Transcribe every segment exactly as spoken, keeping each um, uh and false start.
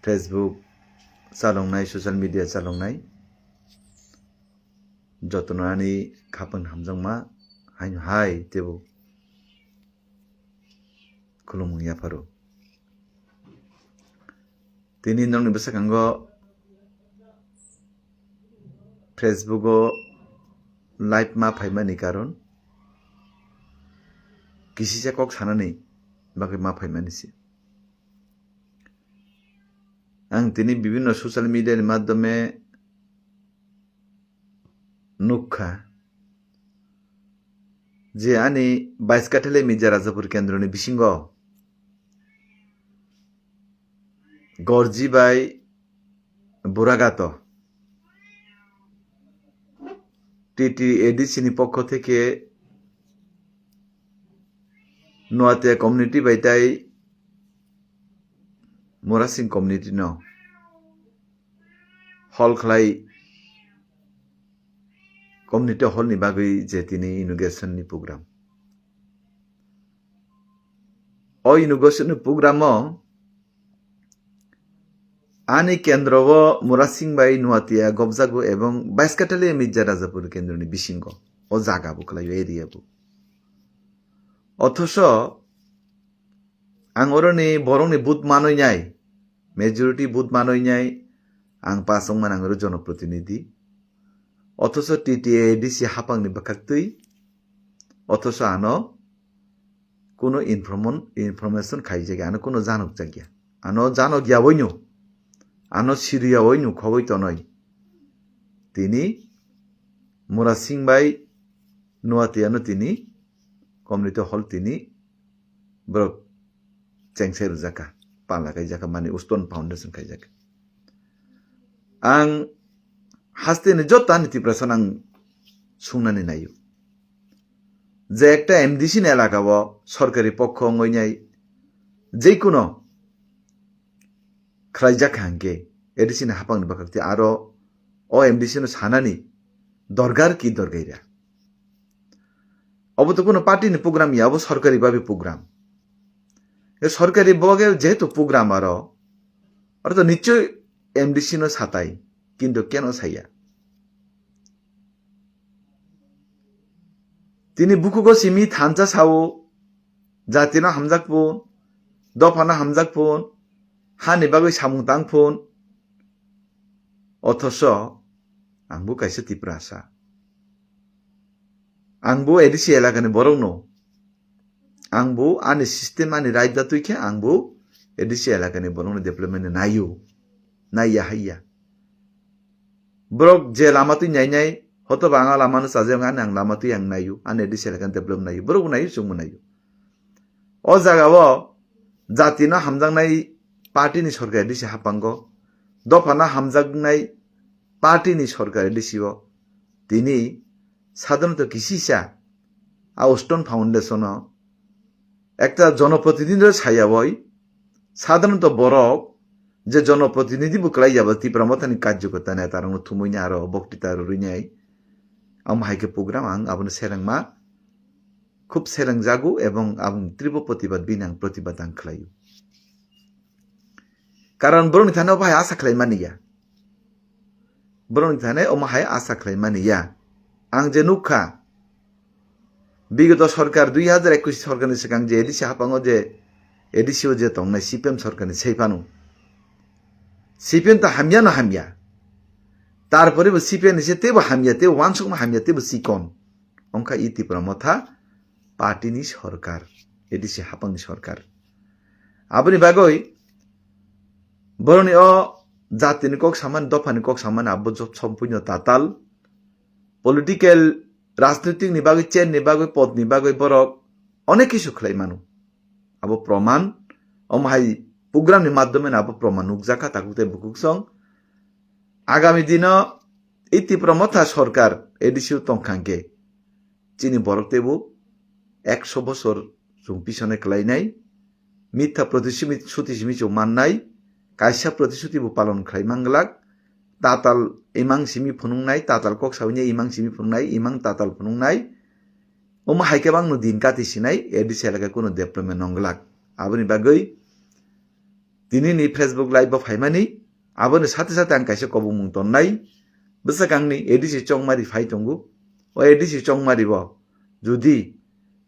Facebook chalongnai, social media chalongnai jotono ani khapang hamjakma haino hai tebo khulumung yapharo. Tini nokni bwskango Facebook o live ma phaimani karon kisisa kok sanani bagwi ma phaimani se. Ang tini bibhinno social media ni madhyome nukha je ani bais kathale Mirza Rajapur kendroni bisingo Gorji bai Buragato T T A D C ni pokho theke Nuatia community bai tai Murasing community no hol khlai community hall ni bagwi je tini inauguration ni program. O inauguration ni program o ani kendro o Murasing bai Nuatia gobjago ebong bais kathale Mirza Rajapur kendro ni bisingo o jaga bo khlai o area bo. Othoso ang oroni borokni vote manwi nai, majority vote manwi nai, ang pass wngmani ang oro jonoprotinidhi. Othoso T T A D C hapangni bwkhaktwi, othoso ano kuno informon-, information khaijak ya, ano kuno janokjak ya. Ano janok ya waino, ano siri ya waino khogoi tonoi. Tini Murasing bai Nuatia no tini community hall tini borok chengsai rwjak kha, pala kaijak kha, mani Uston Foundation kaijak kha. Ang haste ni joto ani Tiprasa ang sungnani naio je ekta M D C ni elaka o sorkari pokho wngwi nai jeikuno khlaijak kha hwnkhe A D C ni hapang ni bwkhak tei aro o M D C no sanani dorgar ki dorgaira. Obo to kuno party ni program ya, obo sorkari babe program. E sorkari boge jehetu program aro, aro to nichoi M D C no satai, kintu keno saya. Tini bukhugo simi thansa sao, jatino hamjak phun, dophano hamjak phun, hani bagwi samung tang phun. Othoso ang bo kaisa Tiprasa. Ang bo A D C elakani borokno, ang bo ani system, ani right da twi khe ang bo A D C elakani borokno development ni naio, naiya haiya. Borok je lama twi nai nai, hotoba ang a lama no chajak wngkha, ani ang lama twi ang naio, ani A D C elakani development naio, borok bo naio, chwng bo naio. O jaga o jati no hamjaknai party ni sorkar A D C hapango, dopha no hamjaknai party ni sorkar A D C o tini sadharanto kisisa a Uston Foundation o ekta jonoprotinidhi rok sayawoi, sadharanto borok je jonoprotinidhi bo kwlai ya ba Tipra Mothani karjokorta neta rokno thumui ni aro boktita rwrwi nai. Amo hai khe program ang abono selengma khub selengjago ebong aboni tirbo protibad bini ang protibad ang khlaio. Karon borokni thani obo hai asa khlai mani ya. Borokni thani omo hai asa khlai mani ya. Ang je nukha, bigoto sorkar dui hajar ekwis sorkarni swkang je A D C hapango je A D C o je tongnai C P M sorkarni sei phano. C P M ta hamya no hamya. Tarpore bo C P M ni se teibo hamya, teibo wansukma hamya, teibo chikon. Wngkha i Tipra Motha party ni sorkar, A D C hapang ni sorkar. Aboni bagwi boroni o jati ni kok samani, dopha ni kok samani abo job sompuino tatal. Political, rajnitik ni bagwi, chair ni bagwi, pod ni bagwi borok onek kisu khlai mano. Abo proman, omo hai program ni madhyome abo proman nukjakha takhuk tei bukhuk song. Agami dino i Tipra Motha sorkar A D C o tongkha hwnkhe chini borok teibo ekso bosor chwng pisonai kwlainai, mitha protishuti simi chwng mannai, kaisa protishuti bo palon khlai manglak, tatal imang simi phunuknai, tatal kok sawi imang simi phunuknai, imang tatal phunuknai, omo hai khe bangno din kati sinai, A D C elaka kuno development nonglak. Aboni bagwi Tini ni Facebook live bo phaimani, aboni sate sate ang kaisa kobongmung tonnai. Bwsakangni A D C Chongmari phai tongo. O A D C Chongmari bo judi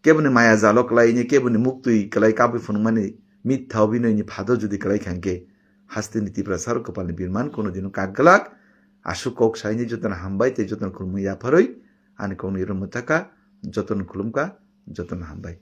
keboni maya jalo kwlai ni, keboni muktwi kwlai kabwi phunukmani mitha obinoini phado judi kwlai kha hwnkhe, hasteni Tiprasa rok kwpalni birman kono dino kak glak. Aswk kok saini jotono hambai tei jotono khulumwi yapharwi ani kokno iro mwthaka, jotono khulumka, jotono hambai.